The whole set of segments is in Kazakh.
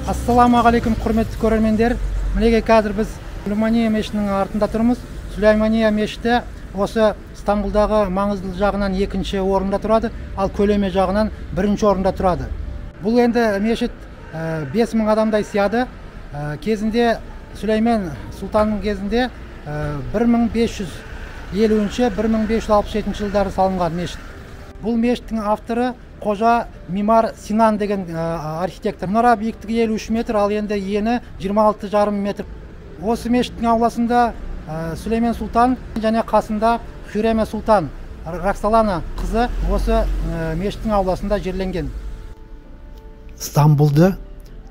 Ассалаумағалейкум, құрметті көрермендер. Мінекей қазір біз Сүлеймания мешітінің артында тұрмыз. Сүлеймания мешіті осы Стамбулдағы маңыздылық жағынан екінші орында тұрады, ал көлемі жағынан бірінші орында тұрады. Бұл енді мешіт 5000 адамдай сияды. Кезінде Сүлеймен сұлтанның кезінде 1550-ші, 1567 жылдары салынған мешіт. Бұл мешіттің авторы Қожа Мимар Синан деген архитектор. Мұнара биіктігі 53 метр, ал енді ені 26,5 метр. Осы мешіттің ауласында Сүлеймен сұлтан және қасында Хюрем сұлтан Роксолана қызы осы мешіттің ауласында жерленген. Стамбулды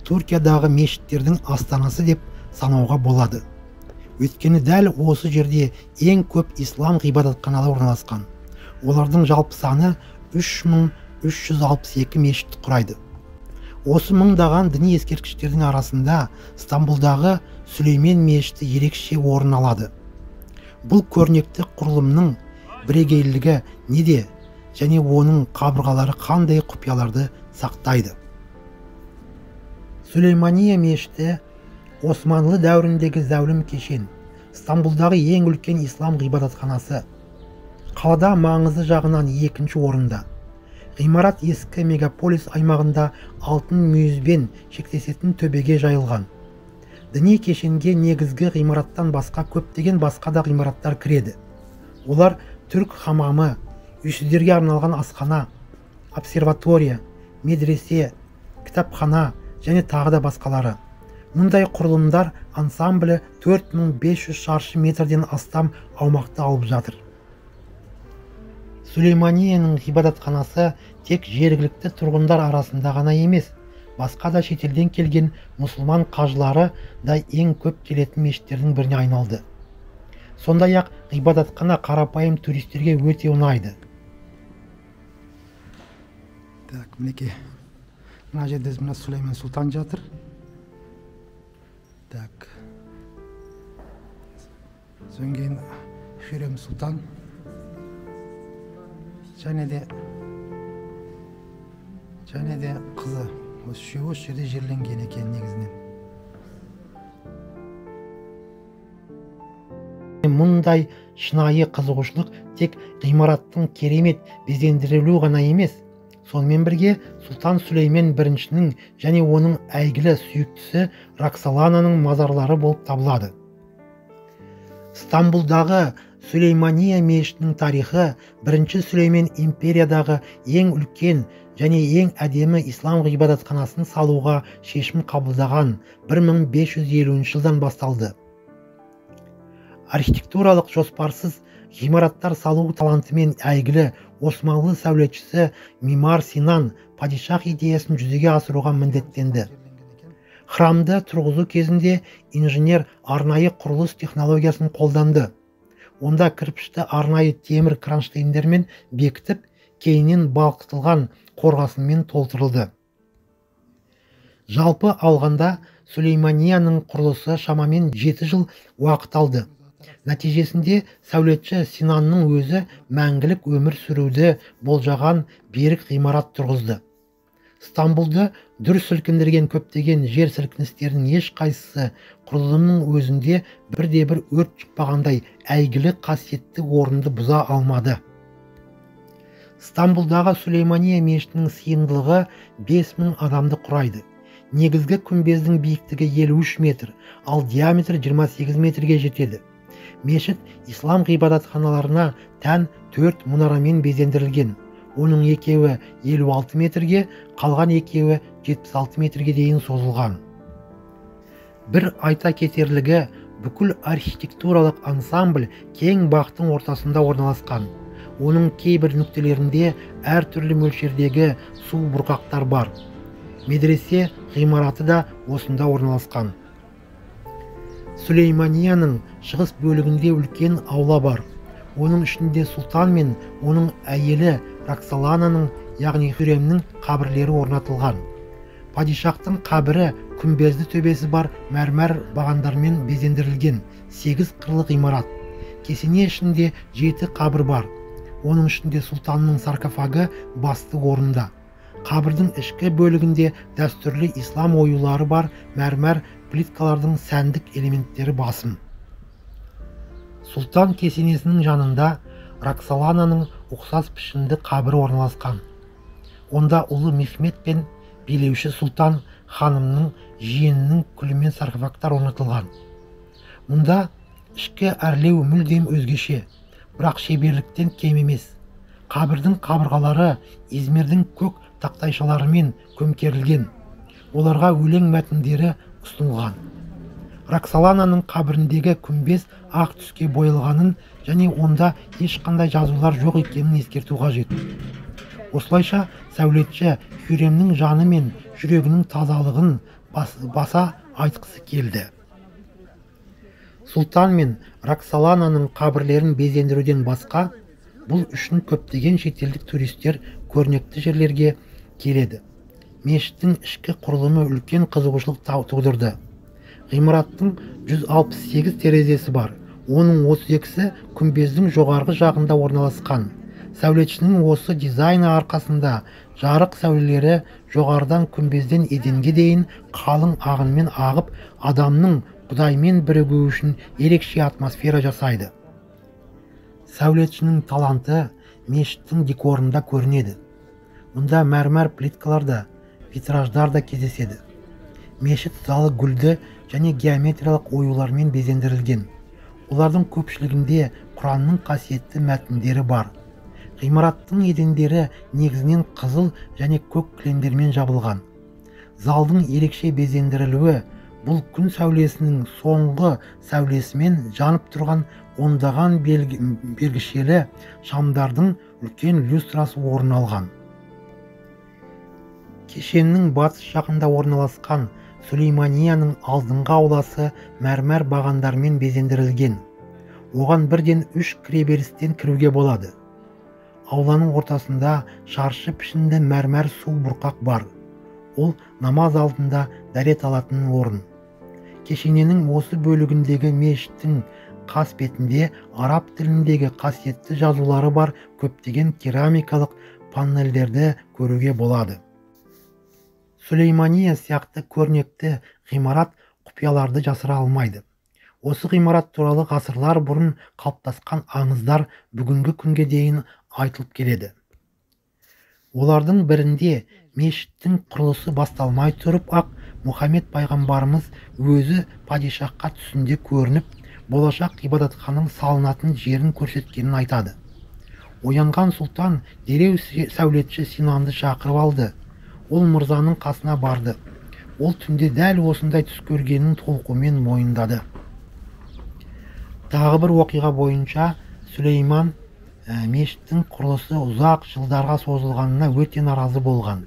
Түркиядағы мешіттердің астанасы деп санауға болады. Өйткені дәл осы жерде ең көп ислам ғибадатханалары орналасқан. Олардың жалпы саны 3362 мешітті құрайды. Осы мыңдаған діни ескерткіштердің арасында Стамбулдағы Сүлеймен мешіті ерекше орын алады. Бұл көрнекті құрылымның бірегейлігі неде және оның қабырғалары қандай құпияларды сақтайды? Сүлеймания мешіті Османлы дәуіріндегі зәулім кешен, Стамбулдағы ең үлкен ислам ғибадатханасы. Қалада маңызы жағынан екінші орында. Ғимарат ескі мегаполис аймағында алтын мүйізбен шектесетін төбеге жайылған. Діни кешенге негізгі ғимараттан басқа көптеген басқа да ғимараттар кіреді. Олар түрк хамамы, үйсіздерге арналған асхана, обсерватория, медресе, кітапхана және тағы да басқалары. Мұндай құрылымдар ансамблі 4500 шаршы метрден астам аумақты алып жатыр. Сүлейманияның ғибадатханасы тек жергілікті тұрғындар арасында ғана емес, басқа да шетелден келген мұсылман қажылары да ең көп келетін мешіттердің біріне айналды. Сондай-ақ ғибадатхана қарапайым туристерге өте ұнайды. Так, мінекей мына жерде мына Сүлеймен сұлтан жатыр. Так. Содан кейін Хюрем сұлтан және де қызы. Осы үшеуі осы жерде жерленген екен негізінен. Мұндай шынайы қызығушылық тек ғимараттың керемет безендірілуі ғана емес, сонымен бірге Сұлтан Сүлеймен біріншінің және оның әйгілі сүйіктісі Роксолананың мазарлары болып табылады. Стамбулдағы Сүлеймания мешітінің тарихы бірінші Сүлеймен империядағы ең үлкен және ең әдемі ислам ғибадатханасын салуға шешім қабылдаған 1550 жылдан басталды. Архитектуралық жоспарсыз ғимараттар салу талантымен әйгілі Османлы сәулетшісі Мимар Синан падишах идеясын жүзеге асыруға міндеттенді. Храмды тұрғызу кезінде инженер арнайы құрылыс технологиясын қолданды. Онда кірпішті арнайы темір кронштейндермен бекітіп, кейіннен балқытылған қорғасынмен толтырылды. Жалпы алғанда Сүлейманияның құрылысы шамамен 7 жыл уақыт алды. Нәтижесінде сәулетші Синанның өзі мәңгілік өмір сүруді болжаған берік ғимарат тұрғызды. Стамбулды дүр сілкіндірген көптеген жер сілкіністерінің ешқайсысы құрылымның өзінде бірде-бір өрт шықпағандай әйгілі қасиетті орынды бұза алмады. Стамбулдағы Сүлеймания мешітінің сыйымдылығы 5000 адамды құрайды. Негізгі күмбездің биіктігі 53 метр, ал диаметрі 28 метрге жетеді. Мешіт ислам ғибадатханаларына тән 4 мұнарамен безендірілген. Оның екеуі 56 метрге, қалған екеуі 76 метрге дейін созылған. Бір айта кетерлігі, бүкіл архитектуралық ансамбль кең бақтың ортасында орналасқан. Оның кейбір нүктелерінде әртүрлі мөлшердегі су бұрқақтар бар. Медресе ғимараты да осында орналасқан. Сүлейманияның шығыс бөлігінде үлкен аула бар. Оның ішінде сұлтан мен оның әйелі Роксолананың, яғни Хюремнің қабірлері орнатылған. Падишахтың қабірі күмбезді төбесі бар мәрмәр бағандармен безендірілген 8 қырлы ғимарат. Кесене ішінде 7 қабір бар. Оның ішінде сұлтанның саркофагы басты орында. Қабірдің ішкі бөлігінде дәстүрлі ислам оюлары бар мәрмәр плиткалардың сәндік элементтері басым. Сұлтан кесенесінің жанында Роксолананың ұқсас пішінді қабірі орналасқан. Онда ұлы Мехмет пен билеуші сұлтан ханымның жиенінің күлімен саркофагтар орнатылған. Мұнда ішкі әрлеу мүлдем өзгеше, бірақ шеберліктен кем емес. Қабірдің қабырғалары Измирдің көк тақтайшаларымен көмкерілген. Оларға өлең мәтіндері ұсынылған. Роксолананың қабіріндегі күмбез ақ түске боялғанын және онда ешқандай жазулар жоқ екенін ескерту қажет. Осылайша сәулетші Хюремнің жаны мен жүрегінің тазалығын баса айтқысы келді. Сұлтан мен Роксолананың қабірлерін безендіруден басқа, бұл үшін көптеген шетелдік туристер көрнекті жерлерге келеді. Мешіттің ішкі құрылымы үлкен қызығушылық тудырды. Ғимараттың 168 терезесі бар. Оның 32-сі күмбездің жоғарғы жағында орналасқан. Сәулетшінің осы дизайны арқасында жарық сәулелері жоғарыдан күмбезден еденге дейін қалың ағынмен ағып, адамның Құдаймен бірігуі үшін ерекше атмосфера жасайды. Сәулетшінің таланты мешіттің декорында көрінеді. Мұнда мәрмәр плиткалар да, витраждар да кездеседі. Мешіт залы гүлді және геометриялық оюлармен безендірілген. Олардың көпшілігінде Құранның қасиетті мәтіндері бар. Ғимараттың едендері негізінен қызыл және көк кілемдермен жабылған. Залдың ерекше безендірілуі бұл күн сәулесінің соңғы сәулесімен жанып тұрған ондаған бергішелі шамдардың үлкен люстрасы орын алған. Кешеннің батыс жағында орналасқан Сүлейманияның алдыңғы ауласы мәрмәр бағандармен безендірілген. Оған бірден 3 кіреберістен кіруге болады. Ауланың ортасында шаршы пішінді мәрмәр су бұрқақ бар. Ол намаз алдында дәрет алатын орын. Кешененің осы бөлігіндегі мешіттің қас бетінде араб тіліндегі қасиетті жазулары бар көптеген керамикалық панельдерді көруге болады. Сүлеймания сияқты көрнекті ғимарат құпияларды жасыра алмайды. Осы ғимарат туралы ғасырлар бұрын қалыптасқан аңыздар бүгінгі күнге дейін айтылып келеді. Олардың бірінде мешіттің құрылысы басталмай тұрып ақ Мұхаммед пайғамбарымыз өзі падишахқа түсінде көрініп, болашақ ғибадатхананың салынатын жерін көрсеткенін айтады. Оянған сұлтан дереу сәулетші Синанды шақырып алды. Ол мырзаның қасына барды. Ол түнде дәл осындай түс көргенін толқумен мойындады. Тағы бір оқиға бойынша Сүлейман мешіттің құрылысы ұзақ жылдарға созылғанына өте наразы болған.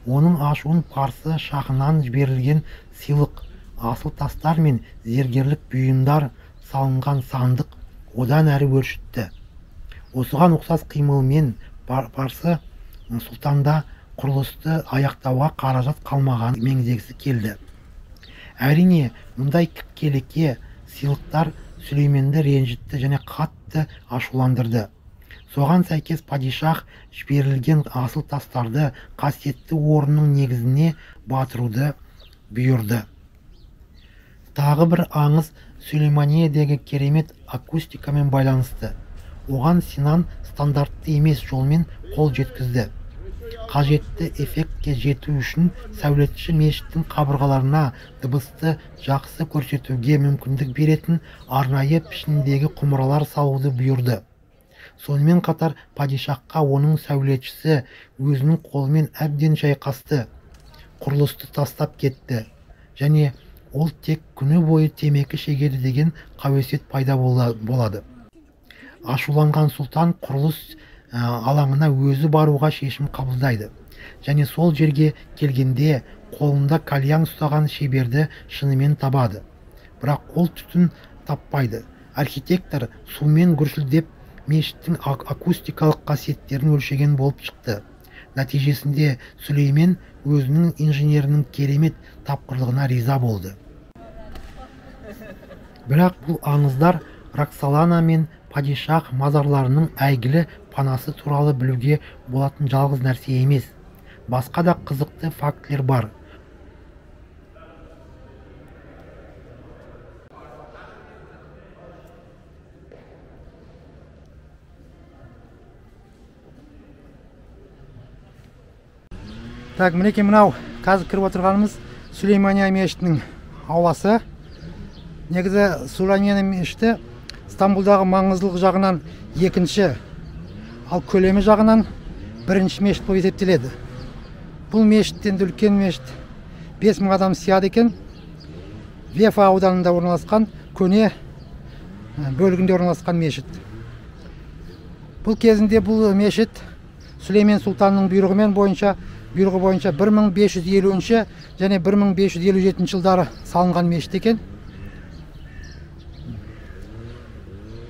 Оның ашуын парсы шахынан берілген сыйлық, асыл тастар мен зергерлік бұйымдар салынған сандық одан әрі өршітті. Осыған ұқсас қимылмен парсы сұлтанда құрылысты аяқтауға қаражат қалмаған меңзегісі келді. Әрине, мұндай келеке сыйлықтар Сүлейменді ренжітті және қатты ашуландырды. Соған сәйкес падишах жіберілген асыл тастарды қасиетті орынның негізіне батыруды бұйырды. Тағы бір аңыз Сүлейманиедегі керемет акустикамен байланысты. Оған Синан стандартты емес жолмен қол жеткізді. Қажетті эффектке жету үшін сәулетші мешіттің қабырғаларына дыбысты жақсы көрсетуге мүмкіндік беретін арнайы пішіндегі құмыралар салуды бұйырды. Сонымен қатар падишахқа оның сәулетшісі өзінің қолымен әбден шайқасты, құрылысты тастап кетті және ол тек күні бойы темекі шегеді деген қауесет пайда болады. Ашуланған сұлтан құрылыс алаңына өзі баруға шешім қабылдайды және сол жерге келгенде қолында кальян ұстаған шеберді шынымен табады. Бірақ ол түтін таппайды. Архитектор сумен гүрсілдеп мешіттің акустикалық қасиеттерін өлшеген болып шықты. Нәтижесінде Сүлеймен өзінің инженерінің керемет тапқырлығына риза болды. Бірақ бұл аңыздар Роксолана мен падишах мазарларының әйгілі панасы туралы білуге болатын жалғыз нәрсе емес. Басқа да қызықты фактілер бар. Так, мінекей мынау қазір кіріп отырғанымыз Сүлеймания мешітінің ауласы. Негізі Сүлеймания мешіті Стамбулдағы маңыздылық жағынан екінші, ал көлемі жағынан бірінші мешіт болып есептеледі. Бұл мешіт енді үлкен мешіт, 5000 адам сияды екен. Вефа ауданында орналасқан, көне бөлігінде орналасқан мешіт. Бұл кезінде бұл мешіт Сүлеймен сұлтанның бұйрығы бойынша 1550 және 1557 жылдары салынған мешіт екен.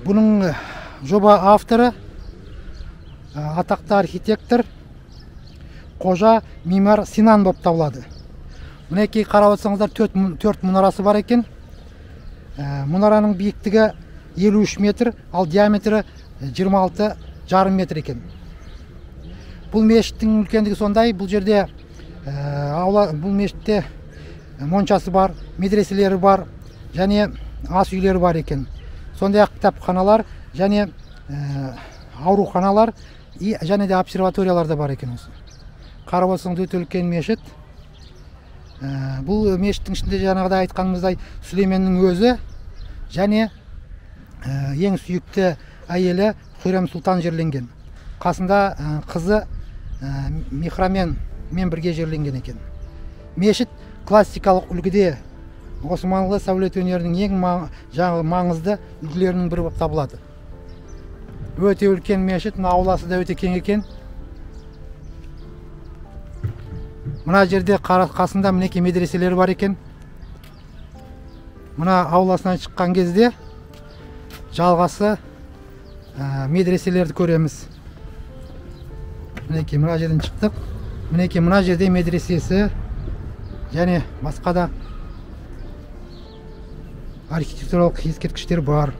Бұның жоба авторы атақты архитектор Қожа Мимар Синан болып табылады. Мінекей қарап отырсаңыздар, төрт мұнарасы бар екен. Мұнараның биіктігі 53 метр, ал диаметрі 26,5 метр екен. Бұл мешіттің үлкендігі сондай, бұл жерде аула, бұл мешітте моншасы бар, медреселері бар және ас үйлері бар екен. Сондай-ақ кітапханалар және ауруханалар және де обсерваториялар да бар екен осы. Қарап отырсаңыз, өте үлкен мешіт. Бұл мешіттің ішінде жаңағыдай айтқанымыздай Сүлейменнің өзі және ең сүйікті әйелі Хюррем сұлтан жерленген. Қасында қызы Михрамен мен бірге жерленген екен. Мешіт классикалық үлгіде Османлы сәулет өнерінің ең маңызды үлгілерінің бірі болып табылады. Өте үлкен мешіт, мына ауласы да өте кең екен. Мына жерде қасында мінекей медреселер бар екен. Мына ауласынан шыққан кезде жалғасы медреселерді көреміз. Мінекей мына жерден шықтық. Мінекей мына жерде медресесі және басқа да архитектуралық ескерткіштер бар.